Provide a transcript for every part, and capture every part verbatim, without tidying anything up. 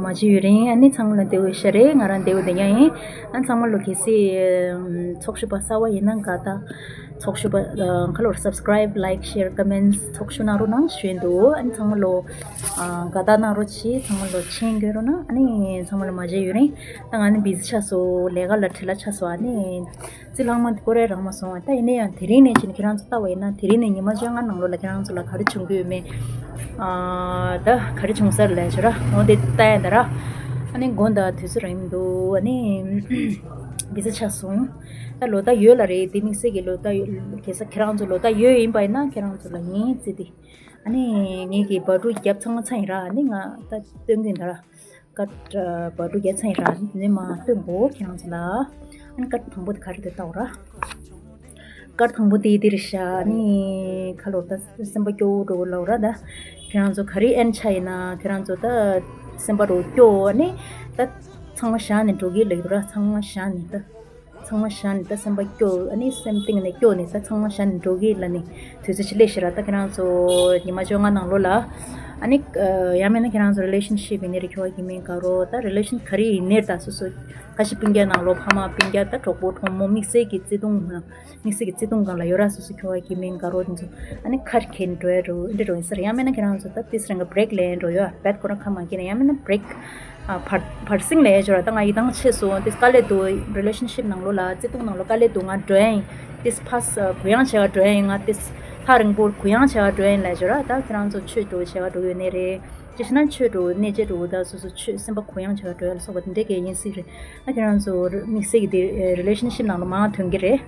མ་བརྗེད་ཡོད་རེད། ཨ་ནི་ཚང་མ་ལ་བདེ་པོ་ཡོད་ཤག་རེད། ང་རང་བདེ་པོ་བདེ་ཉག་ཡིན། ཨ་ཚང་མ་ལོ་གལ་སྲིད་ཚོགས་ཞུགས་པ་གསར་པ་ཡིན་ན་དགའ་ད། ཚོགས་ཞུགས་པ་ཁ་ལོར་subscribe, like, share, comments ཚོགས་ཞུགས་གནང་རོགས་གནང་ཞུ་ཡིན་འདུག་ཨ་ནི་ཚང་མ་ལོ་དགའ་ད་གནང་རོགས་གྱིས། ཚང་མ་ལོ་མཆན་འགོད་རོགས་གནང་། ཨ་ནི་ཚང་མ་ལ་མ་བརྗེད་ཡོད་རེད། ད་ང་ནི་བི་ཟི་ཆགས་སོང་། ལས་ཀ་ལ་བྲེལ་བ་ཆགས་སོང་། ཨ་ནི་རྩི་ལྷག་མ་འདི་ཀོ་རེ་རག་མ་སོང་། ད་ཡིན་ན་ཡང་དེ་རིང་ནས་ཕྱིན་ཁྱེད་རང་ཚོ་ལྟ་བ་ཡིན་ན་དེ་རིང་ནས་ཉི་མ་བཅོ་ལྔ་ནང་ལོགས་ལ་ཁྱེད་རང་ཚོ་ལ་ག་རེ་བྱུང་གི་ཡོད་མེད། ཨ་ད་ག་རེ་བྱུང་ས་རེད་ལབ་བྱས་ར། འོ་དེ་ལྟ་ཡ་ད་ར། ཨ་ནི་དགོང་དག་དུས་ཚོད་རག་མི་འདུག་ཨ་ནི་བི་ཟི་ཆགས་སོང་། ད་ལོ་ཟླ་ཡོད་ལ་རེད། དེ་དམིགས་བསལ་གྱི་ལོ་ཟླ་ཡོད། གལ་སྲིད་ཁྱེད་རང་ཚོ་ལོ་ཟླ་ཡོད་ཡིན་པ་ཡིན་ན་ཁྱེད་རང་ཚོ་ལ་ཡིན་རྩིས་ཏེ། ཨ་ནི་ངེད་ཀྱི་བར་དུ་རྒྱབ་ཚང་མ་ཚང་ཡིན་ར། ཨ་ནི་ང་ད་སྟོན་གྱིན་ད་ར། ཀར་བར་དུ་རྒྱབ་ཚང་ཡིན་ར། འདི་ནས་མར་སྟོན་གོ་ཁྱེད་རང་ཚོ་ལ། ཨ་ནི་ཀར་དང་པོ་དེ་ག་རེ་དེ་ལྟ་བ་ར། ཀར་དང་པོ་དེ་འདི་རེད་ཤག་ཨ་ནི་ཁ་ལོར་ད་སེམས་པ་སྐྱོ་བོ་འགྲོ་གི་ལབ་ར། ད་ཁྱེད་རང་ཚོ་ག་རེ་ཨེན་ཆ་ཡིན་ན་ཁྱེད་རང་ཚོ་ད་སེམས་པ་རུ་སྐྱོ་བོ། ཨ་ནི་ད་ཚང་མ་བཞག་ནས་འགྲོ་གི་ལབ་ཀྱི་འདུག་ར། ཚང་མ་བཞག་ནས་ད། ཚང་མ་བཞག་ནས་ད་སེམས་པ་སྐྱོ། ཨ་ནི་སེམས་གཏིང་ནས་སྐྱོ་ནས་ད་ཚང་མ་བཞག་ནས་འགྲོ་གི་ལབ་ནས་དུས་ཚོད་ཅིག་སླེབས་ཤག་ར། ད་ཁྱེད་རང་ཚོ་ཉི་མ་བཅོ་ལྔ་ནང་ལོགས་ལ། ཨ་ནི་ཡང་མིན་ན་ཁྱེད་རང་ཚོ་རི་ལེ་ཤན་ཤིབ་ཡིན་ནའི་རེད། ཁྱོ་ག་གི་མིང་དགའ་རོགས། ད་རི་ལེ་ཤན་ག་རེ་ཡིན་ནའི་རེད། ད་སོ་སོ་ཁ་ཤས་སྤུན་ཀྱག་ནང་ལོགས་ཕ་མ་སྤུན་ཀྱག་ད་གྲོགས་པོ་གྲོགས་མོ་དམིགས་བསལ་གྱི་བརྩེ་དུང་། དམིགས་བསལ་གྱི་བརྩེ་དུང་སྒང་ལ་ཡོད་ར། སོ་སོ་ཁྱོ་ག་གི་མིང་དགའ་རོགས་དེ་ཚོ་ཨ་ནི་ཁ་འཁྱེར་འགྲོ་ཡ་འགྲོ་འདི་འགྲོ་ཡིན་ཟེར། ཡང་མིན་ན་ཁྱེད་རང་ཚོ་ད་ཏིས་རང་གི་བྷི་རེག་ལེན་འགྲོ་ཡོད། བེད་ཁོ་རང་ཁ་མ་འཁྱེར་ན་ཡང་མིན་ན་བྷི་རེག་ཨ་བར་བར་སེང་ལས་ཡ་འགྲོ་ར། ད་ང་ཡི་དྭངས་ཆེ་སོང་། ཏིས་དཀའ་ལས་འདུག་རི་ལེ་ཤན་ཤིབ་ནང་ལོགས་ལ་བརྩེ་དུང་ནང་ལོགས་དཀའ་ལས་འདུག་ང་འགྲོ་ཡ་ཡིན། ཏིས་ཕ་ས་གུ་ཡངས་བྱེད་ག་འགྲོ་ཡ་ཡིན། ང་ཏིས་ཐག་རིང་པོ་གུ་ཡངས་བྱེད་ག་འགྲོ་ཡ་ཡིན་ལབ་ཡ་འགྲོ་ར། ད་ཁྱེད་རང་ཚོ་ཆོས་འགྲོ་བྱེད་ག་འགྲོ་ཡོད་ནའི་རེད། དེ་བྱས་ན་ཆོས་འགྲོ་གནས་བཅས་འགྲོ་ད་སོ་སོ་ཆོས་སེམས་པ་གུ་ཡངས་བྱེད་ག་འགྲོ་ཡ་ལ་སོགས་པ་དེ་འདྲས་ཀྱི་ཡིན་སྲིད་རེད། ཨ་ཁྱེད་རང་ཚོ་རི་དམིགས་བསལ་གྱི་དེ་རི་ལེ་ཤན་ཤིབ་ནང་ལོགས་མང་ཐོན་གྱི་རེད།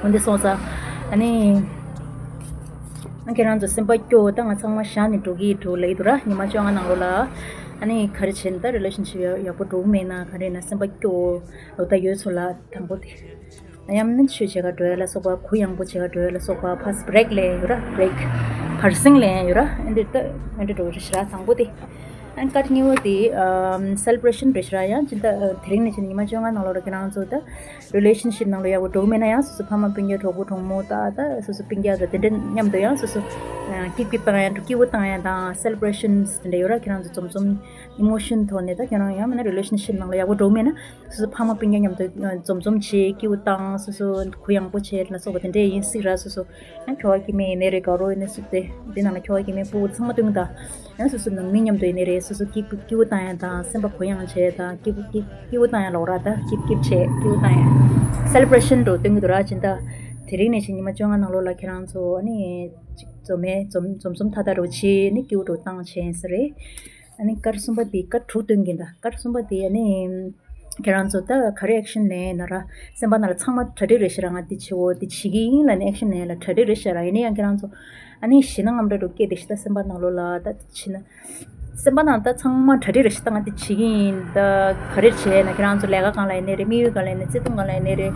འོན་ཏེ་སོང་ཙང་ཨ་ནི། ཨ་ཁྱེད་རང་ཚོ་སེམས་པ་སྐྱོ། ད་ང་ཚང་མ་བཞག་ནས་འགྲོ་གི་འགྲོ་ལེ་འདུག་ར། ཉི་མ་བཅོ་ལྔ་ནང་ལོགས་ལ། ཨ་ནི་ག་རེ་བྱས་ན་ད་རི་ལེ་ཤན་ཤིབ་ཡག་ཡག་པོ་འགྲོ་གི་མེད་ན་ག་རེ་ན་སེམས་པ་སྐྱོ། ལོ་ཟླ་ཡོད་ཚོ་ལ་དང་པོ་དེ། ཡང་ན་ཆོས་བྱེད་ག་འགྲོ་ཡ་ལ་སོགས་པ། གུ་ཡངས་པོ་བྱེད་ག་འགྲོ་ཡ་ལ་སོགས་པ། ཕ་ས་བྷི་རེག་ལེན་ཡོད་ར། བྷི་རེག་བར་སེང་ལེན་ཡོད་ར། ཨ་འདི་ད་ཨ་འདི་འགྲོ་རེ་ཤི་ར་དང་པོ་དེ། ཨན་ཀར་གཉིས་པོ་དེ་ཨམ་སེ་ལེ་བྷ་རེ་ཤན་རེད་ཤག་ར། ཡང་ཅི་ད་དེ་རིང་ནས་ཕྱིན་ཉི་མ་བཅོ་ལྔ་ནང་ལོགས་ལ་ཁྱེད་རང་ཚོ་ད་རི་ལེ་ཤན་ཤིབ་ནང་ལ་ཡག་པོ་འགྲོ་གི་མེད་ན་ཡང་སོ་སོ་ཕ་མ་སྤུན་ཀྱག་གྲོགས་པོ་གྲོགས་མོ་ད་ད་སོ་སོ་སྤུན་ཀྱག་ད་དེ་འདྲ་མཉམ་དུ་ཡང་སོ་སོ་ཨ་སྐྱིད་སྐྱིད་བཏང་ཡ་འགྲོ། སྐྱིད་པོ་བཏང་ཡ་དང་སེ་ལེ་བྷ་རེ་ཤན་དེ་འདྲ་ཡོད་ར། ཁྱེད་རང་ཚོ་འཛོམས་འཛོམས་ཨི་མོ་ཤན་ཐོག་ནས་ད་ཁྱེད་རང་ཡང་མིན་ན་རི་ལེ་ཤན་ཤིབ་ནང་ལ་ཡག་པོ་འགྲོ་གི་མེད་ན། སོ་སོ་ཕ་མ་སྤུན་ཀྱག་མཉམ་དུ་འཛོམས་འཛོམས་བྱེད། སྐྱིད་པོ་བཏང་། སོ་སོ་གུ་ཡངས་པོ་བྱེད་ལ་སོགས་པ་དེ་འདྲས་ཡིན་སྲིད་ར། སོ་སོ་ཡང་ཁྱོ་ག་གི་མི་ཡིན་ནའི་རེད། དགའ་རོགས་ཡིན་ནའི་སུ་དེ་འདི་ནང་ལ་ཁྱོ་ག་གི་མི་སྤུ་གུ་ཚང་མ་སྟོན་གི་ད། ཡང་སོ་སོ་ནང་མི་མཉམ་དུ་ཡིན་ནའི་རེད། སོ་སོ་སྐྱིད་སྐྱིད་པོ་བཏང་ཡ་དང་སེམས་པ་གུ་ཡངས་བྱེད་དང་སྐྱིད་སྐྱིད་སྐྱིད་པོ་བཏང་ཡ་ལོག་ར། ད་སྐྱིད་སྐྱིད་བྱེད། སྐྱིད་པོ་བཏང་ཡ་སེ་ལེ་བྷ་རེ་ཤན་འགྲོ་སྟོན་གི་འདུག་ར། ཅི་ད་དེ་རིང་ནས་ཕྱིན་ཉི་མ་བཅོ་ལྔ་ནང་ལོགས་ལ་ཁྱེད་རང་ཚོ་ཨ་ནི་ཅིག་འཛོམས་མེད་འཛོམས་འཛོམས་འཛོམས་ཐ་ཐ་རུ་བྱེད་ནི་སྐྱིད་པོ་རུ་བཏང་བྱེད་ཡིན་ས་རེད། ཨ་ནི་ཀར་གསུམ་པ་དེ་ཀར་དྲུག་སྟོན་གྱིན་ད། ཀར་གསུམ་པ་དེ་ཨ་ནི་ཁྱེད་རང་ཚོ་ད་ག་རེ་ཨེག་ཤན་ལེན་ཡིན་ན་ར། སེམས་པ་ནང་ལ་ཚང་མ་གྲ་སྒྲིག་རེད་ཤག་ར། ང་འདི་བྱེད་འོ་འདི་བྱེད་ཀྱི་ཡིན་ལབ་ནས་ཨེག་ཤན་ལེན་ཡ་ལ་གྲ་སྒྲིག་རེད་ཤག་ར། ཡིན་ན་ཡང་ཁྱེད་རང་ཚོ་ཨ་ནི་ཞེད་སྣང་ངམ་འདྲ་འགྲོ་སྐྱེས་བསྡད་ཤག་ད་སེམས་པ་ནང་ལོགས་ལ་ད་བྱེད་ན། སེམས་པ་ནང་ད་ཚང་མ་གྲ་སྒྲིག་རེད་ཤག་ད་ང་འདི་བྱེད་ཀྱི་ཡིན། ད་ག་རེ་བྱས་ན་ཁྱེད་རང་ཚོ་ལས་ཀ་སྒང་ལ་ཡིན་ནའི་རེད། དམིགས་ཡུལ་སྒང་ལ་ཡིན་ནའི་རེད། བརྩེ་དུང་སྒང་ལ་ཡིན་ནའི་རེད།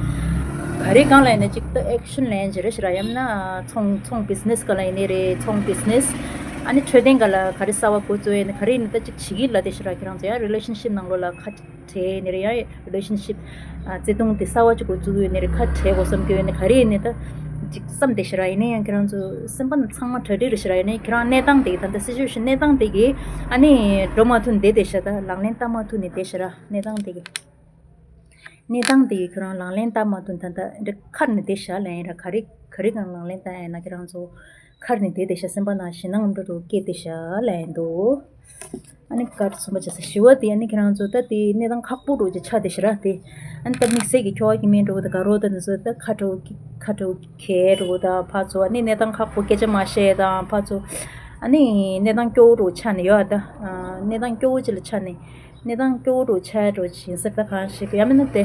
ག་རེ་སྒང་ལ་ཡིན་ནའི་ཅིག་ད་ཨེག་ཤན་ལེན་བྱེད་རེད་ཤག་ར། ཡང་ན་ཚོང་ཚོང་བི་ཛི་ནེ་སི་སྒང་ལ་ཡིན་ནའི་རེད། ཚོང་བི་ཛི་ནེ་སི་ཨ་ནི་འཕྲོད་བསྟེན་སྒང་ལ་ག་རེ་གསར་པ་འགོ་བཙུགས་ཡིན་ནའི་ག་རེ་ཡིན་ནའི་ད་ཅིག་བྱེད་ཀྱི་ལབ་བསྡད་ཤག་ར། ཁྱེད་རང་ཚོ་ཡང་རི་ལེ་ཤན་ཤིབ་ནང་ལོགས་ལ་ཁ་བྲལ་ནས་རེད། ཡང་རི་ལེ་ཤན་ཤིབ་ཨ་བརྩེ་དུང་དེ་གསར་པ་ཅིག་འགོ་བཙུགས་ཡོད་ནས་རེད། ཁ་བྲལ་དགོས་བསམ་གྱི་ཡོད་ནས་ག་རེ་ཡིན་ནའི་ད་ཅིག་བསམ་བསྡད་ཤག་ར། ཡིན་ན་ཡང་ཁྱེད་རང་ཚོ་སེམས་པ་ནང་ཚང་མ་གྲ་སྒྲིག་རེད་ཤག་ར། ཡིན་ན་ཡང་ཁྱེད་རང་གནས་སྟངས་དེ་གི་ད་ལྟ་སི་ཅུ་ཨེ་ཤན་གནས་སྟངས་དེ་གི་ཨ་ནི་འགྲོ་མ་ཐུབ་ནས་བསྡད་བསྡད་ཤག་ད་ལག་ལེན་བསྟར་མ་ཐུབ་ནས་བསྡད་ཤག་ར། གནས་སྟངས་དེ་གི་གནས་སྟངས་དེ་གི་ཁྱེད་རང་ལག་ལེན་བསྟར་མ་ཐུབ་ནས་ད་ལྟ་འདི་ཁར་ནས་བསྡད་ཤག་ལབ་ཡིན་ར། ག་རེ་ག་རེ་གང་ལག་ལེན་བསྟར་ཡིན་ན་ཁྱེད་རང་ཚོ་ཁར་ནས་བསྡད་བསྡད་ཤག་སེམས་པ་ནང་ཞེད་སྣང་ངམ་འདྲ་འདྲ་སྐྱེས་བསྡད་ཤག་ལབ་ཡིན་འདུག་ཨ་ནི་ཀར་གསུམ་པ་བྱས་ས་བཞི་པ་དེ་ཨ་ནི་ཁྱེད་རང་ཚོ་ད་དེ་གནས་སྟངས་ཁག་པོ་འདྲ་ཅིག་ཆགས་བསྡད་ཤག་ར། དེ་ཨ་ནི་ད་དམིགས་བསལ་གྱི་ཁྱོ་ག་གི་མིང་འདྲ་བོ་ད་དགའ་རོགས་ད་འདི་ཚོ་ད་ཁ་འདྲ་བོ་ཁ་འདྲ་བོ་གས་འདྲ་བོ་ད་ཕར་ཚུར་ཨ་ནི་གནས་སྟངས་ཁག་པོ་སྐད་ཆ་མ་བཤད་དང་ཕར་ཚུར་ཨ་ནི་གནས་སྟངས་སྐྱོ་བོ་འདྲ་བོ་ཆགས་ནས་ཡོད་ཨ། ད་གནས་སྟངས་སྐྱོ་བོ་ཅིག་ལ་ཆགས་ནས་གནས་སྟངས་སྐྱོ་བོ་འདྲ་བོ་ཆགས་འདྲ་བོ་ཅིག་ཡིན་ས་རེད། ད་གང་ཞིག་ཡང་མིན་ན་དེ་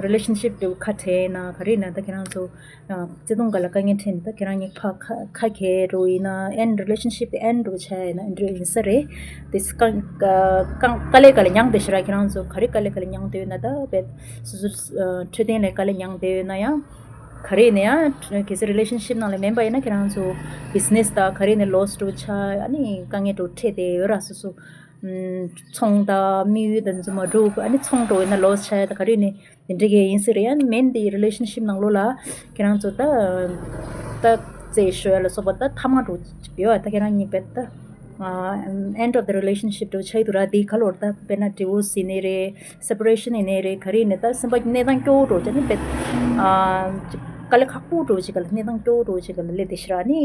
རི་ལེ་ཤན་ཤིབ་འདྲ་བོ་ཁ་བྲལ་ན་ག་རེ་ཡིན་ན་ད་ཁྱེད་རང་ཚོ་བརྩེ་དུང་སྒང་ལ་དཀའ་ངལ་འཕྲད་ནས་ད་ཁྱེད་རང་གཉིས་ཕར་ཁ་ཁ་གས་འདྲ་བོ་ཡིན་ན་ཨན་རི་ལེ་ཤན་ཤིབ་དེ་ཨན་འདྲ་བོ་ཆགས་ཡིན་ན་ཨན་འདྲ་ཡིན་ས་རེད། དེ་དཀའ་དཀའ་དཀའ་ལས་ག་ལ་མྱངས་བསྡད་ཤག་ར། ཁྱེད་རང་ཚོ་ག་རེ་དཀའ་ལས་ག་ལ་མྱངས་བསྡད་ཡོད་ན་ད་བས་སོ་སོ་འཕྲོད་བསྟེན་ལ་དཀའ་ལས་མྱངས་བསྡད་ཡོད་ན་ཡང་ག་རེ་ཡིན་ན་ཡང་གལ་སྲིད་རི་ལེ་ཤན་ཤིབ་ནང་ལ་མེད་པ་ཡིན་ན་ཁྱེད་རང་ཚོ་བི་ཛི་ནེ་སི་ད་ག་རེ་ཡིན་ན་ལོ་སི་འདྲ་བོ་ཆགས་ཨ་ནི་དཀའ་ངལ་འདྲ་བོ་འཕྲད་བསྡད་ཡོད་ར། སོ་སོ་ཚོང་དང་དམིགས་ཡུལ་དང་འཛུལ་མ་འགྲོ་ཨ་ནི་ཚོང་འགྲོ་ཡིན་ན་ལོ་སི་ཆགས་ཡ་ད་ག་རེ་ནས་དེ་འདྲ་གི་ཡིན་སྲིད་རེད། ཡང་མིན་དེ་རི་ལེ་ཤན་ཤིབ་ནང་ལོགས་ལ་ཁྱེད་རང་ཚོ་ད་ད་རྩེད་ཤོ་ཡ་ལ་སོགས་པ་ད་ཐ་མག་འདྲ་བོ་ཡོད་ཨ། ད་ཁྱེད་རང་གཉིས་པད་ད་ end of the relationship འདྲ་བོ་ཆགས་ཀྱི་འདུག་ར། དེ་ག་ལོར་ད་དཔེར་ན་divorce ཡིན་ནའི་རེད། separation ཡིན་ནའི་རེད། ག་རེ་ཡིན་ནའི་ད་སེམས་པ་གནས་སྟངས་སྐྱོ་བོ་འདྲ་བོ་ཅིག་ནི་དཔེ་དཀའ་ལས་ཁག་པོ་འདྲ་བོ་ཅིག་ག་ལ་གནས་སྟངས་སྐྱོ་བོ་འདྲ་བོ་ཅིག་ག་ལ་སླེབས་བསྡད་ཤག་ར། ཨ་ནི་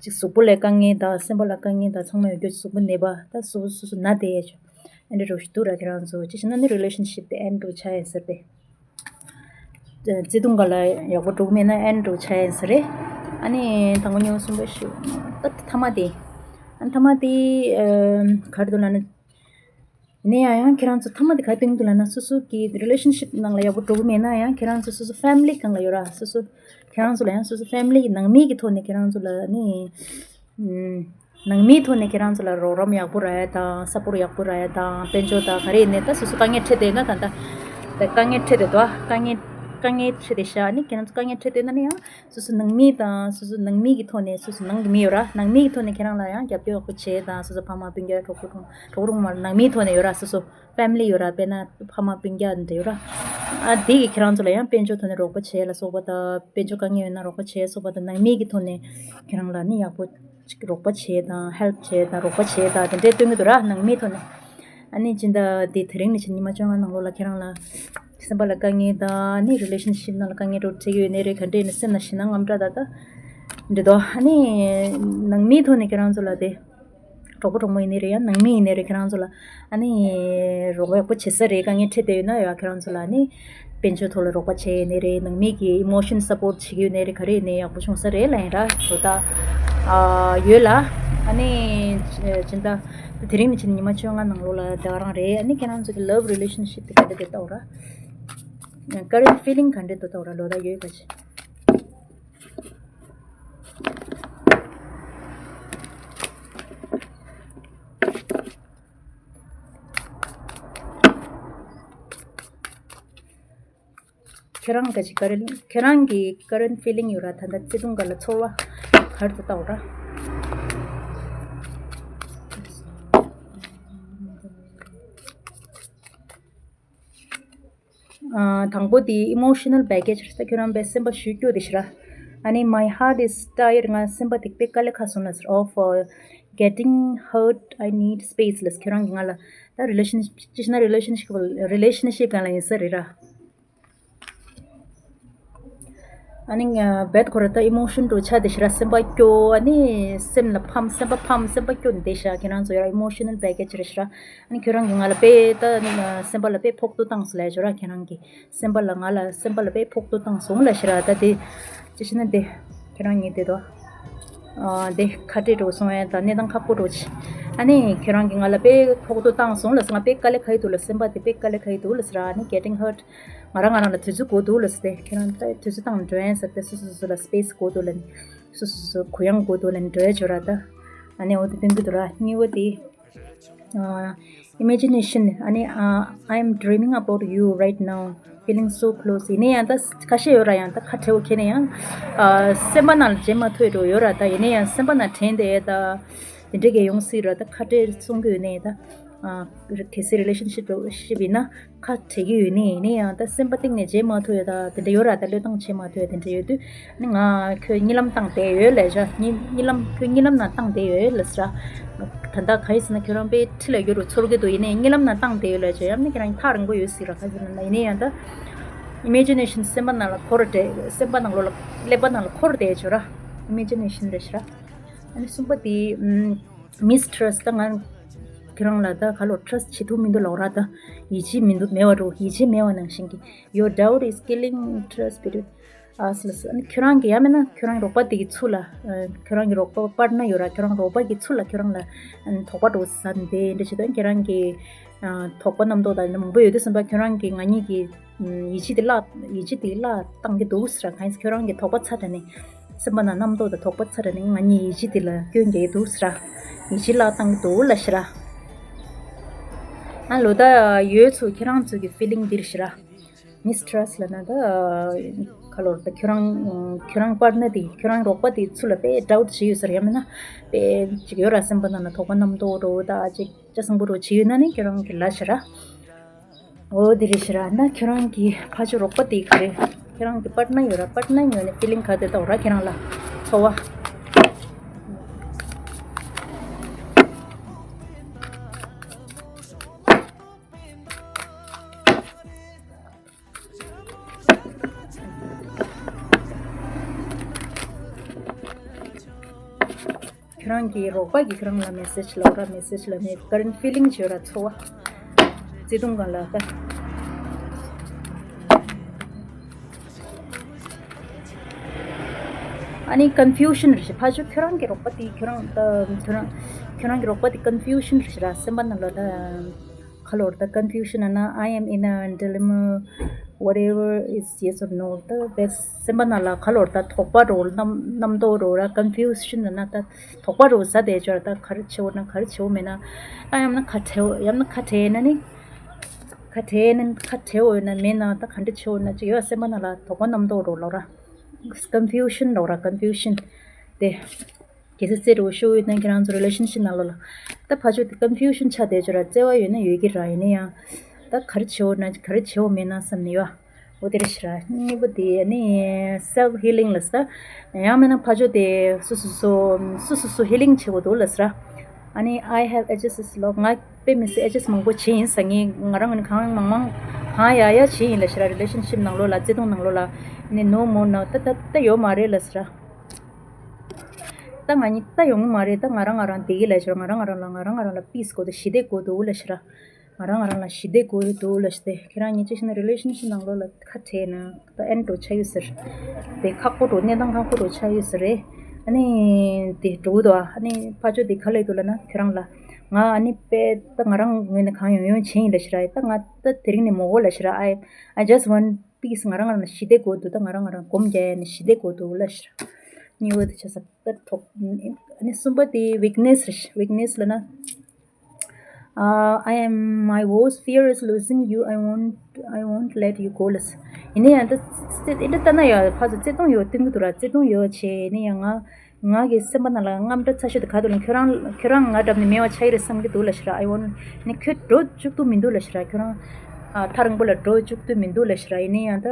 ཅིག་གཟུགས་པོ་ལ་དཀའ་ངལ་དང་སེམས་པ་ལ་དཀའ་ངལ་དང་ཚང་མ་ཡོད་རྒྱུ། གཟུགས་པོ་ནད་པ་ད་སོ་སོ་སོ་སོ་ན་བསྡད་ཡ་ཅིག་ཨ་འདྲ་འདྲ་བོ་ཞིག་འདུག་ར། ཁྱེད་རང་ཚོ་ཅི་ཞིག་ན་ནི་relationship དེ་end འདྲ་བོ་ཆགས་ཡ་ཟེར་ཏེ། བརྩེ་དུང་སྒང་ལ་ཡག་པོ་འགྲོ་གི་མེད་ན་end འདྲ་བོ་ཆགས་ཡ་ཟེར་རེད། ཨ་ནི་དང་པོ་ཉི་མ་གསུམ་པ་ཞུ། ད་མཐའ་མ་དེ། ཨ་ནི་མཐའ་མ་དེ་ག་རེ་འདུག་ལབ་ན། ཡིན་ན་ཡང་ཡང་ཁྱེད་རང་ཚོ་མཐའ་མ་དེ་ག་རེ་སྟོན་གྱི་འདུག་ལབ་ན། སོ་སོ་གི་relationship ནང་ལ་ཡག་པོ་འགྲོ་གི་མེད་ན་ཡང་ཁྱེད་རང་ཚོ་སོ་སོ་family སྒང་ལ་ཡོད་ར། སོ་སོ་ཁྱེད་རང་ཚོ་ལ་ཡང་སོ་སོ་family གི་ནང་མི་གི་ཐོག་ནས་ཁྱེད་རང་ཚོ་ལ་ནི། ནང་མིའི་ཐོག་ནས་ཁྱེད་རང་ཚོ་ལ་རོགས་རམ་ཡག་པོ་རག་ཡ་དང་། support ཡག་པོ་རག་ཡ་དང་། དཔལ་འབྱོར་དང་ག་རེ་ཡིན་ནའི་ད་སོ་སོ་དཀའ་ངལ་འཕྲད་བསྡད་ན་ད་ལྟ་ད་དཀའ་ངལ་འཕྲད་བསྡད་དོ། དཀའ་ངལ་དཀའ་ངལ་འཕྲད་བསྡད་ཤག་ཨ་ནི་ཁྱེད་རང་ཚོ་དཀའ་ངལ་འཕྲད་བསྡད་ན་ནི་ཡང་སོ་སོ་ནང་མི་དང་སོ་སོ་ནང་མི་གི་ཐོག་ནས། སོ་སོ་ནང་གི་མི་ཡོད་ར། ནང་མི་གི་ཐོག་ནས་ཁྱེད་རང་ལ་ཡང་རྒྱབ་སྐྱོར་ཡག་པོ་བྱས་དང་། སོ་སོ་ཕ་མ་སྤུན་ཀྱག་གྲོགས་པོ་གྲོགས་གྲོགས་རོང་མ་ནང་མིའི་ཐོག་ནས་ཡོད་ར། སོ་སོ་family ཡོད་ར། དཔེར་ན་ཕ་མ་སྤུན་ཀྱག་འདྲ་ཡོད་ར། ཨ་དེ་གི་ཁྱེད་རང་ཚོ་ལ་ཡང་དཔལ་འབྱོར་ཐོག་ནས་རོགས་པ་བྱས་ལ་སོགས་པ་དང་། དཔལ་འབྱོར་དཀའ་ངལ་ཡོད་ན་རོགས་པ་བྱས་སོགས་པ་དང་། ནང་མི་གི་ཐོག་ནས་ཁྱེད་རང་ལ་ནི་ཡག་པོ་ཅིག་རོགས་པ་བྱས་དང་། help བྱས་དང་། རོགས་པ་བྱས་དང་། དེ་འདྲའི་སྟོན་གྱི་འདུག་ར། ནང་མིའི་ཐོག་ནས། ཨ་ནི་སྤྱི་ཟླ་འདི་དེ་རིང་ནས་ཕྱིན་ཉི་མ་བཅོ་ལྔ་ནང་ལོགས་ལ་ཁྱེད་རང་ལ་སེམས་པ་ལ་དཀའ་ངལ་དང་། ཨ་ནི་relationship ནང་ལ་དཀའ་ངལ་འདྲ་བོ་འཕྲད་ཀྱི་ཡོད་ནའི་རེད། ག་འདྲ་ཡིན་ནའི་སེམས་ལ་ཞེད་སྣང་དངངས་སྐྲག་ད་ལྟ་འདྲ་འདུག་ཨ་ནི་ནང་མིའི་ཐོག་ནས་ཁྱེད་རང་ཚོ་ལ་དེ། གྲོགས་པོ་གྲོགས་མོ་ཡིན་ནའི་རེད། ཡང་ནང་མི་ཡིན་ནའི་རེད། ཁྱེད་རང་ཚོ་ལ་ཨ་ནི་རོགས་པ་ཡག་པོ་བྱེད་ས་རེད། དཀའ་ངལ་འཕྲད་བསྡད་ཡོད་ན་ཡང་ཁྱེད་རང་ཚོ་ལ་ཨ་ནི་དཔལ་འབྱོར་ཐོག་ལ་རོགས་པ་བྱས་ནའི་རེད། ནང་མི་གི་emotion support བྱེད་ཀྱི་ཡོད་ནའི་རེད། ག་རེ་ཡིན་ནའི་ཡག་པོ་བྱུང་ས་རེད་ལབ་ཡིན་ར། དོ་ད་ཨ་ཡོད་ལ། ཨ་ནི་སྤྱི་ཟླ་དེ་རིང་ནས་ཕྱིན་ཉི་མ་བཅོ་ལྔ་ནང་ལོགས་ལ་དེ་ག་རང་རེད། ཨ་ནི་ཁྱེད་རང་ཚོ་གི་love relationship དེ་ག་འདྲ་འདུག་ལྟ་འོ་ར། current feeling ག་འདྲ་འདུག་ལྟ་འོ་ར། ལོ་ད་ཡོད་ག་ཅི། ཁྱེད་རང་ག་ཅི་ཀ་རེ། ཁྱེད་རང་གི་current feeling ཡོད་ར། ད་ལྟ་བརྩེ་དུང་སྒང་ལ་ཚོར་བ་ག་རེ་འདུག་ལྟ་འོ་ར། ཨ། དང་པོ་དེ་emotional baggage རེད། ད་ཁྱོད་རང་པའི་སེམས་པ་ཞུ་སྐྱོ་དེ་ཞིག་ར། ཨ་ནི་my heart is tired ང་སེམས་པ་དེ་དཔེ་དཀའ་ལས་ཁག་སོང་ལ་ཟེར། of uh, getting hurt, I need space ལ། ཁྱོད་རང་གི་ང་ལ་ད་relationship ཅི་ཞིག་ན་relationship relationship གང་ལ་ཡིན་ས་རེད་ར། ཨ་ནི་ང་བེད་ཁོ་ར་ད་emotion འདྲ་ཆགས་དེ་ཞིག་ར། སེམས་པ་སྐྱོ། ཨ་ནི་སེམས་ལ་ཕམ། སེམས་པ་ཕམ། སེམས་པ་སྐྱོ་འདི་ཞག་ཁྱེད་རང་ཚོ་ཡ་emotional baggage རེད་ཞག་ཨ་ནི་ཁྱོད་རང་གིས་ང་ལ་དཔེ་ད་སེམས་པ་ལ་དཔེ་ཕོག་ཐུག་བཏང་སོང་ལབ་ཞོར་ར། ཁྱེད་རང་གིས་སེམས་པ་ལ་ང་ལ་སེམས་པ་ལ་དཔེ་ཕོག་ཐུག་བཏང་སོང་ལབ་ཞིག་ར། ད་དེ་ཅི་ཞིག་ན་དེ་ཁྱེད་རང་ཉིད་དེ་དོ། ཨ་དེ་ཁ་བྲལ་འགྲོ་སོང་ཡ་ད་གནས་སྟངས་ཁག་པོ་འགྲོ་ཆེ། ཨ་ནི་ཁྱེད་རང་གིས་ང་ལ་དཔེ་ཕོག་ཐུག་བཏང་སོང་ལབ་སོང་། ང་དཔེ་དཀའ་ལས་ཁག་གི་འདུག་ལབ། སེམས་པ་དེ་དཔེ་དཀའ་ལས་ཁག་གི་འདུག་ལབ་ཟེར་ར། ཨ་ནི་getting hurt ང་རང་ང་རང་ལ་དུས་ཚོད་འགོར་འདུག་ལབ་ཟེར་ཏེ། ཁྱེད་རང་ད་དུས་ཚོད་བཏང་འགྲོ་ཡིན་ཟེར་ཏེ། སོ་སོ་སོ་སོ་ལ་space འགོར་འདུག་ལབ་ནས། སོ་སོ་སོ་སོ་གུ་ཡངས་འགོར་འདུག་ལབ་ནས་འགྲོ་ཡ་བྱོས་ར་ད། ཨ་ནི་འོ་དེ་སྟོན་གྱི་འདུག་ར། གཉིས་པ་དེ། ཨ་imagination ཨ་ནི་ཨ། I'm dreaming about you right now, feeling so close. ཡིན་ནའི་ཡང་ད་ཁ་ཤས་ཡོད་ར། ཡང་ད་ཁ་བྲལ་བ་ཁྱེད་ནས་ཡང་ཨ་སེམས་པ་ནང་ལ་མཇལ་མ་ཐུབ་འགྲོ་ཡོད་ར། ད་ཡིན་ནའི་ཡང་སེམས་པ་ནང་དྲན་བསྡད་ད། དེ་འདྲ་གས་ཡོང་སྲིད་ར། ད་ཁ་བྲལ་གསུང་གི་ཡོད་ནའི་ད། ཨ་གལ་སྲིད་relationship འདྲ་བོ་ཞིག་ཡིན་ན་ཁ་བྲལ་གྱི་ཡོད་ནའི། ཡིན་ནའི་ཡང་ད་སེམས་པ་གཏིང་ནས་མཇལ་མ་ཐུབ་ཡ་ད་དེ་འདྲ་ཡོད་ར། ད་བློས་བཏང་བྱེད་མ་ཐུབ་ཡ་དེ་འདྲ་ཡོད་དུས། ཨ་ནི་ང་ཁྱོད་གཉིད་ལམ་བཏང་བསྡད་ཡོད་ལབ་ཞོར། གཉིད་གཉིད་ལམ། ཁྱོད་གཉིད་ལམ་ནང་བཏང་བསྡད་ཡོད་ལབ་ཟེར་ར། ད་ལྟ་ག་ཡིན་ཟེར་ན་ཁྱོད་རང་དཔེ་འཁྲིས་ལ་ཡོད་རུ་ཚོར་གྱི་འདུག་ཡིན་ནའི་གཉིད་ལམ་ནང་བཏང་བསྡད་ཡོད་ལབ་ཞོར། ཡང་ན་ཁྱོད་རང་ཐག་རིང་པོ་ཡོད་སྲིད་ར། ག་ཟེར་ན་ཡིན་ནའི་ཡང་ད་imagination སེམས་པ་ནང་ལ་འཁོར་བསྡད། སེམས་པ་ནང་ལོགས་ལ་ཀླད་པ་ནང་ལ་འཁོར་བསྡད་ཡོད་ར། imagination རེད་ཤག་ཨ་ནི་གསུམ་པ་དེ་ཨམ་mistrust ད་ང་ཁྱེད་རང་ལ་ད་ག་ལོ་trust བྱེད་ཐུབ་མི་འདུག་ལབ་ར། ད་ཡིད་ཆེས་མི་འདུག་མེད་པ་འདྲ་བོ། ཡིད་ཆེས་མེད་པ་ནང་བཞིན་གྱི། Your doubt is killing trust between us ལབ་སོང་། ཨ་ནི་ཁྱོད་རང་གི་ཡང་མིན་ན་ཁྱོད་རང་རོགས་པ་དེ་གི་ཚུར་ལ། ཨ་ཁྱོད་རང་གི་རོགས་པ་partner ཡོད་ར། ཁྱོད་རང་རོགས་པ་གི་ཚུར་ལ་ཁྱོད་རང་ལ་ཨ་ནི་དོགས་པ་འདྲ་བོ་ཟ་འདི་འདྲ་བྱེད་དུས། ཁྱེད་རང་གི་ཨ་དོགས་པ་རྣམ་རྟོག་དང་མང་པོ་ཡོད་དུས་ཙམ་པ་ཁྱོད་རང་གི་ང་གཉིས་ཀྱི་ཡིད་ཆེས་དེ་བརླག་ཡིད་ཆེས་དེ་བརླག་བཏང་གི་འདུག་ཟེར་ར། གང་ཡིན་ཟེར་ཁྱོད་རང་གི་དོགས་པ་ཚ་དྲགས་ནས། སེམས་པ་ནང་རྣམ་རྟོག་དང་དོགས་པ་ཚ་དྲགས་ནས་ང་གཉིས་ཡིད་ཆེས་དེ་ལ་སྐྱོན་རྒྱག་གི་འདུག་ཟེར་ར། ཡིད་ཆེས་བརླག་བཏང་གི་འདུག་ལབ་ཤི་ར། ང་ལོ་ད་ཡོད་ཚོ་ཁྱེད་རང་ཚོ་གི་feeling འདིར་ཤི་ར། Mistrust ལབ་ན་ད་ག་ལོར་ད་ཁྱོད་རང་ཁྱོད་རང་partner དེ་ཁྱོད་རང་རོགས་པ་དེ་ཚུར་ལ་དཔེ་doubt བྱེད་ཡོད་ཟེར། ཡང་མིན་ན་དཔེ་ཅིག་ཡོད་ར། སེམས་པ་ནང་ན་དོགས་པ་རྣམ་རྟོག་འདྲ་བོ་ད་ཅིག་ཅ་སང་པོ་འདྲ་བོ་བྱེད་ཡོད་ན་ནི་ཁྱོད་རང་གི་ལབ་ཤི་ར། འོ་དེ་རེད་ཤི་ར། ན་ཁྱོད་རང་གི་ཕ་ཆོ་རོགས་པ་དེ་ག་རེ། ཁྱོད་རང་གི་partner ཡོད་ར། partner ཡོད་ནི་feeling ག་དེ་ལྟ་བུ་ར། ཁྱོད་རང་ལ་ཚོར་བ། རང་གི་རོགས་པ་གིས་ཁྱེད་རང་ལ་མེ་སེ་ཇི་ལབ་ར། མེ་སེ་ཇི་ལབ་ནས་ཀ་རེན་ཕི་ལིང་བྱོས་ར། ཚོར་བ། བརྩེ་དུང་གང་ལ་ད། ཨ་ནི་ཀོན་ཕིའུ་ཤན་རེད་ཤག་ཕར་ཕྱོགས་ཁྱོད་རང་གི་རོགས་པ་དེ་ཁྱོད་རང་ད་ཁྱོད་རང་ཁྱོད་རང་གི་རོགས་པ་དེ་ཀོན་ཕིའུ་ཤན་རེད་ཤག་ར། སེམས་པ་ནང་ལོགས་ད་ག་ལོར་ད་ཀོན་ཕིའུ་ཤན་ན་ན། I am in a dilemma, whatever is yes or no. ད་བས་སེམས་པ་ནང་ལ་ག་ལོར་ད་དོགས་པ་རོ། རྣམ་རྣམ་རྟོག་རོ་ར། ཀོན་ཕིའུ་ཤན་ན་ན་ད་དོགས་པ་རོ་ཟ་བསྡད་ཅོག་ར། ད་ག་རེ་བྱེད་འོ་ན་ག་རེ་བྱེད་འོ་མེད་ན། ད་ཡང་ན་ཁ་བྲལ་འོ། ཡང་ན་ཁ་བྲལ་ན་ནི། ཁ་བྲལ་ན་ཁ་བྲལ་འོ་ཡོད་ན་མེད་ན། ད་ག་འདྲ་བྱེད་འོ་ན་ཅིག་ཡོད། སེམས་པ་ནང་ལ་དོགས་པ་རྣམ་རྟོག་རོ་ལོ་ར། ཀོན་ཕིའུ་ཤན་རོ་ར། ཀོན་ཕིའུ་ཤན་དེ། གལ་སྲིད་རྩེ་རུ་ཤོར་ཡོད་ན་ཁྱེད་རང་ཚོ་རི་ལེ་ཤན་ཤིབ་ནང་ལོགས་ལ། ད་ཕར་ཕྱོགས་དེ་ཀོན་ཕིའུ་ཤན་ཆགས་བསྡད་ཅོག་ར། བརྩེ་བ་ཡོད་ན་ཡོད་ཀྱི་ར། ཡིན་ན་ཡང་ད་ག་རེ་བྱེད་འོ་ན་ག་རེ་བྱེད་འོ་མེད་ན་བསམ་ནས་ཡོད། འོ་དེ་རེད་ཤག་ར། གཉིས་པ་དེ་ནི་སེལ་ཧི་ལིང་ལབ་ས། ཡང་མིན་ན་ཕར་ཕྱོགས་དེ་སོ་སོ་སོ་སོ་སོ་སོ་ཧི་ལིང་བྱེད་དགོས་འདུག་ལབ་ས་ར། ཨ་ནི་I have adjusted a lot. ང་དཔེ་མི་སྲིད་ཨེ་ཇེ་སི་མང་པོ་བྱས་ཡིན་ཟེར། ངས་ང་རང་ངོས་ནས་གང་མང་མང་གང་ཡག་ཡག་བྱས་ཡིན་ལབ་ཤག་ར། རི་ལེ་ཤན་ཤིབ་ནང་ལོགས་ལ། བརྩེ་དུང་ནང་ལོགས་ལ། ནི་ནོ་མོར་ནའོ། ད་ད་ད་ཡོད་མ་རེད་ལབ་ཤག་ར། ད་ང་གཉིས་ད་ཡོང་གི་མ་རེད། ད་ང་རང་ང་རང་བདེ་གི་ལབ་ཤག་ར། ང་རང་ང་རང་ལ་ང་རང་ང་རང་ལ་པིས་དགོས་འདུག་ཞི་བདེ་དགོས་འདུག་ལབ་ཤག་ར། ང་རང་ང་རང་ལ་ཞི་བདེ་དགོས་འདུག་ལབ་ཤག་སྟེ། ཁྱེད་རང་གཉིས་ཅི་ཞིག་ན་རི་ལེ་ཤན་ཤིབ་ནང་ལོགས་ལ་ཁ་བྲལ་ན་ད་ཨེན་འགྲོ་ཆགས་ཡོད་ཟེར། དེ་ཁག་པོ་འགྲོ། གནས་སྟངས་ཁག་པོ་འགྲོ་ཆགས་ཡོད་ཟེར་རེད། ཨ་ནི་དེ་འགྲོ་གི་འདུག་ཨ་ནི་ཕར་ཕྱོགས་དེ་ག་ལབ་འདུག་ལབ་ན། ཁྱོད་རང་ལ་ང་ཨ་ནི་དཔེ་ད་ང་རང་ངོས་ནས་གང་ཡོང་ཡོང་བྱས་ཡིན་ལབ་ཤག་ར། ད་ང་ད་དེ་རིང་ནས་མི་དགོས་ལབ་ཤག་ར། I I just want peace. ང་རང་ང་རང་ལ་ཞི་བདེ་དགོས་འདུག་ད་ང་རང་ང་རང་སྒོམ་རྒྱག་ཡ་ནས་ཞི་བདེ་དགོས་འདུག་ལབ་ཤག་ར། གཉིས་པ་དེ་ཆགས་ས་ད་གྲོགས། ཨ་ནི་གསུམ་པ་དེ་ཝིག་ནེ་སི་རེད་ཤག་ཝིག་ནེ་སི་ལབ་ན། Uh, I am, my worst fear is losing you. I won't, I won't let you go. ལབ། ཡིན་ན་ཡང་ད་ད་ད་ལྟ་ན་ཡང་ཕར་ཚུར་བརྩེ་དུང་ཡོད་སྟོན་གྱི་འདུག་ར། བརྩེ་དུང་ཡོད་བྱས་ནས་ཡང་ང་ང་གི་སེམས་པ་ནང་ལ་དངངས་སྐྲག་ཚ་ཤོས་དེ་ག་འདུག་ལབ་ན། ཁྱོད་རང་ཁྱོད་རང་ང་འགྲམ་ནས་མེད་པ་ཆགས་ཀྱི་རེད་བསམ་གྱི་འདུག་ལབ་ཤག་ར། I want. ནི་ཁྱོད་འགྲོ་བཅུག་ཐུབ་མི་འདུག་ལབ་ཤག་ར། ཁྱོད་རང་ཨ་ཐག་རིང་པོ་ལ་འགྲོ་བཅུག་ཐུབ་མི་འདུག་ལབ་ཤག་ར། ཡིན་ན་ཡང་ད་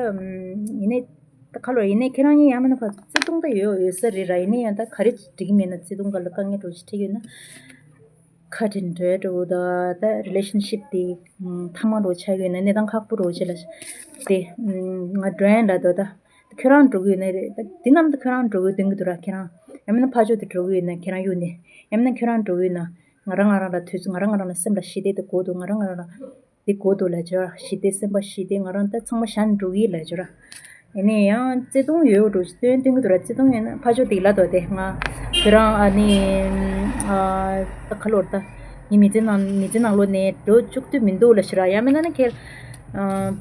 ཡིན་ནའི་ད་ག་ལོར་ཡིན་ནའི་ཁྱེད་རང་གཉིས་ཡང་མིན་ན་ཕར་བརྩེ་དུང་ད་ཡོད་ཡོད་ས་རེད་ར། ཡིན་ན་ཡང་ད་ག་རེ་འགྲིག་གི་མེད་ན། བརྩེ་དུང་སྒང་ལ་དཀའ་ངལ་འདྲ་བོ་ཞིག་འཕྲད་ཡོད་ན། ཁ་བྲལ་འགྲོ་འགྲོ་ད་ད་རི་ལེ་ཤན་ཤིབ་དེ་ཐ་མ་འདྲ་བོ་ཆགས་ཡོད་ན་གནས་སྟངས་ཁག་པོ་འདྲ་བོ་ཅིག་ལ་དེ་ང་འགྲོ་ཡ་ལ་དོ་ད་ཁྱོད་རང་འགྲོ་གི་ཡོད་ན་རེད། ད་འདི་ནམ་ད་ཁྱོད་རང་འགྲོ་གི་ཡོད་སྟོན་གི་འདུག་ར། ཁྱེད་རང་ཡང་མིན་ན་ཕར་ཕྱོགས་དེ་འགྲོ་གི་ཡོད་ན་ཁྱེད་རང་གཡུག་ནས། ཡང་མིན་ན་ཁྱོད་རང་འགྲོ་གི་ཡོད་ན་ང་རང་ང་རང་ལ་དུས་ཚོད། ང་རང་ང་རང་ལ་སེམས་ལ་ཞི་བདེ་དེ་དགོས་འདུག་ང་རང་ང་རང་ལ་དེ་དགོས་འདུག་ལབ་བྱས་ར། ཞི་བདེ། སེམས་པ་ཞི་བདེ། ང་རང་ད་ཚང་མ་བཞག་ནས་འགྲོ་གི་ཡིན་ལབ་བྱས་ར། ཡིན་ན་ཡང་བརྩེ་དུང་ཡོད་འགྲོ་སྟོན་སྟོན་གྱི་འདུག་ར། བརྩེ་དུང་ཡོད་ན་ཕར་ཕྱོགས་དེ་ལ་དོ་དེ་ང་ཁྱོད་རང་ཨ་ནི་ཨ་ད་ག་ལོར་ད་ངའི་མི་ཚེ་ནང་མི་ཚེ་ནང་ལོགས་ནས་འགྲོ་བཅུག་ཐུབ་མི་འདུག་ལབ་བྱས་ར། ཡང་མིན་ན་ནི་ཁྱེད་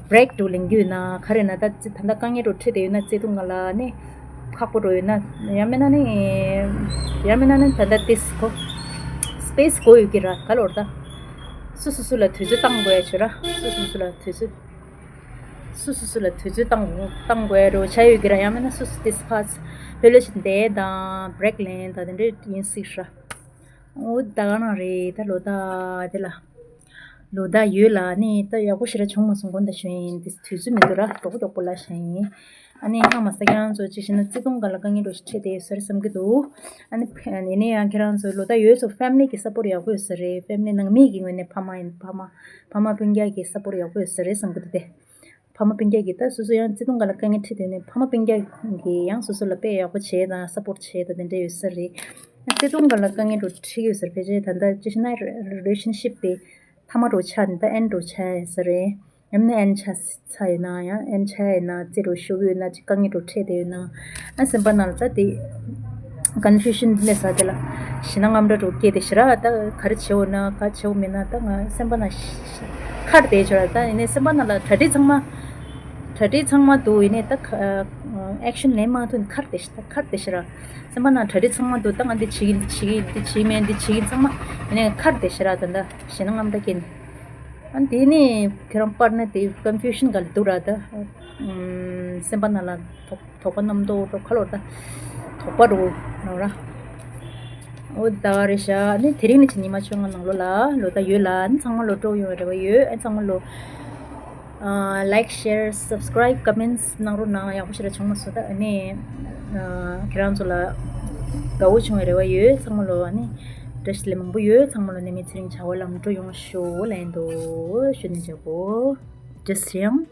བྷི་རེག་འདྲ་བོ་ལེན་གྱི་ཡོད་ན། ག་རེ་ན་ད་ད་ལྟ་དཀའ་ངལ་འདྲ་བོ་འཕྲད་བསྡད་ཡོད་ན། བརྩེ་དུང་སྒང་ལ་ནི་ཁག་པོ་འདྲ་བོ་ཡོད་ན། ཡང་མིན་ན་ནི་ཡང་མིན་ན་ནི་ད་ལྟ་དེ་ཁོ་སི་པེ་སི་དགོས་ཡོད་ཀྱི་ར། ག་ལོར་ད་སོ་སོ་སོ་ལ་དུས་ཚོད་བཏང་དགོས་ཡ་བྱས་ར། སོ་སོ་སོ་ལ་དུས་ཚོད། སོ་སོ་སོ་ལ་དུས་ཚོད་བཏང་བཏང་དགོས་ཡ་འདྲ་བོ་ཆགས་ཡོད་ཀྱི་ར། ཡང་མིན་ན་སོ་སོ་དེ་ཕར་ཕྱོགས་ལ་ཞིག་བསྡད་དང་བྷི་རེག་ལེན་དང་དེ་འདྲ་ཡིན་སྲིད་ར། འོ་ད་ག་རང་རེད། ད་ལོ་ཟླ་དེ་ལ་ལོ་ཟླ་ཡོལ་ལ་ནི་ད་ཡག་པོ་ཞེ་དྲག་བྱུང་མ་སོང་། དགོངས་དག་ཞུ་ཡིན། དེ་དུས་ཚོད་མི་འདུག་ར། མགྱོགས་པོ་མགྱོགས་པོ་ལབ་བཞག་ཡིན། ཨ་ནི་ཧ་མ་ས་ཁྱེད་རང་ཚོ་ཅི་ཞིག་ན་བརྩེ་དུང་སྒང་ལ་དཀའ་ངལ་འདྲ་བོ་ཞིག་འཕྲད་བསྡད་ཡོད་ས་རེད་བསམ་གྱི་འདུག་ཨ་ནི་ཕ་ཡིན་ནའི་ཡང་ཁྱེད་རང་ཚོ་ལོ་ཟླ་ཡོལ་ཚོ་ཕེ་མི་ལི་གི་སཔོར་ཊི་ཡག་པོ་ཡོད་ས་རེད། ཕེ་མི་ལི་ནང་མི་གི་ངོས་ནས་ཕ་མ་ཡིན། ཕ་མ་ཕ་མ་སྤུན་ཀྱག་གི་སཔོར་ཊི་ཡག་པོ་ཡོད་ས་རེད་བསམ་གྱི་འདུག་སྟེ། ཕ་མ་སྤུན་ཀྱག་གིས་ད་སོ་སོ་ཡང་བརྩེ་དུང་སྒང་ལ་དཀའ་ངལ་འཕྲད་དུས་ནས་ཕ་མ་སྤུན་ཀྱག་གིས་ཡང་སོ་སོ་ལ་དཔེ་ཡག་པོ་བྱས་དང་སཔོར་ཊི་བྱས་དང་དེ་འདྲ་ཡོད་ས་རེད། བརྩེ་དུང་སྒང་ལ་དཀའ་ངལ་འདྲ་བོ་འཕྲད་ཀྱི་ཡོད་ས་རེད། ཕལ་ཆེར་ད་ལྟ་ཅི་ཞིག་ན་རི་ལེ་ཤན་ཤིབ་དེ་ཐ་མ་འདྲ་བོ་ཆགས་ནས་ད་ཨེན་འདྲ་བོ་ཆགས་ཡོད་ས་རེད། ཡང་ན་ཨེན་ཆགས་ཚར་ཡོད་ན། ཡང་ཨེན་ཆགས་ཡོད་ན་རྩེ་འདྲ་བོ་ཤོར་གྱི་ཡོད་ན། ཅིག་དཀའ་ངལ་འདྲ་བོ་འཕྲད་བསྡད་ཡོད་ན། ཨ་སེམས་པ་ནང་ལ་ད་དེ་ཀོན་ཕིའུ་ཤན་སླེབས་ས་དེ་ལ་ཞེད་སྣང་དངངས་སྐྲག་འདྲ་བོ་སྐྱེས་བསྡད་ཤག་ར། ད་ག་རེ་བྱེད་འོ་ན་ག་བྱེད་འོ་མེད་ན་ད་ང་སེམས་པ་ནང་ཤ་ཤ་ཁར་བསྡད་ཤག་ར། ད་ཡིན་ནའི་སེམས་པ་ནང་ལ་གྲ་སྒྲིག་ཚང་མ་གྲ་སྒྲིག་ཚང་མ་འདུག་ཡིན་ནའི་ད་ཨེག་ཤན་ལེན་མ་ཐུབ་ནས་ཁར་བསྡད་ཤག་ད་ཁར་བསྡད་ཤག་ར། སེམས་པ་ནང་གྲ་སྒྲིག་ཚང་མ་འདུག་ད་ང་འདི་བྱེད་ཀྱི་འདི་བྱེད་ཀྱི་འདི་བྱེད་ཀྱི་མེད་འདི་བྱེད་ཀྱི་ཚང་མ་ཡིན་ནའི་ཁར་བསྡད་ཤག་ར། ད་ད་ཞེད་སྣང་དངངས་སྐྲག་སྐྱེས་ནས། ཨ་དེ་ནི་ཁྱེད་རང་པར་ནི་དེ་ཀོན་ཕིའུ་ཤན་སྒང་ལ་འདུག་ར། ད་ཨམ་སེམས་པ་ནང་ལ་དོགས་དོགས་པ་རྣམ་རྟོག་འདྲ་བོ་ག་ལོར་ད་དོགས་པ་འདྲ་བོ་ལོ་ར། འོ་ད་རེད་ཤག་ནི་དེ་རིང་ནི་ཕྱི་ཉི་མ་བཅོ་ལྔ་ནང་ལོགས་ལ་ལོ་ཟླ་ཡོལ་ལ་ནི་ཚང་མ་ལོ་སྤྲོ་ཡོང་བའི་རེ་བ་ཡོད། ཨ་ཚང་མ་ལོ་ཨ་ལའིཀ་ཤེར་སབ་སི་ཀ་རའིབ་ཀོ་མེན་ཊི་གནང་རོགས་གནང་། ཡག་པོ་ཞེ་དྲག་བྱུང་མ་སོང་། ད་ཨ་ནི་ཨ་ཁྱེད་རང་ཚོ་ལ་དགའ་བོ་བྱུང་བའི་རེ་བ་ཡོད། ཚང་མ་ལོ་ཨ་ནི་བཀྲ་ཤིས་བདེ་ལེགས་མང་པོ་ཡོད། ཚང་མ་ལོ་ནད་མེད་ཚེ་རིང་བྱ་བ་ལམ་འགྲོ་ཡོང་ཤོག་ལབ་ཡིན་འདུག་ཞུ་ནས་འཇོག་གོ། བཀྲ་ཤིས་ཡང་།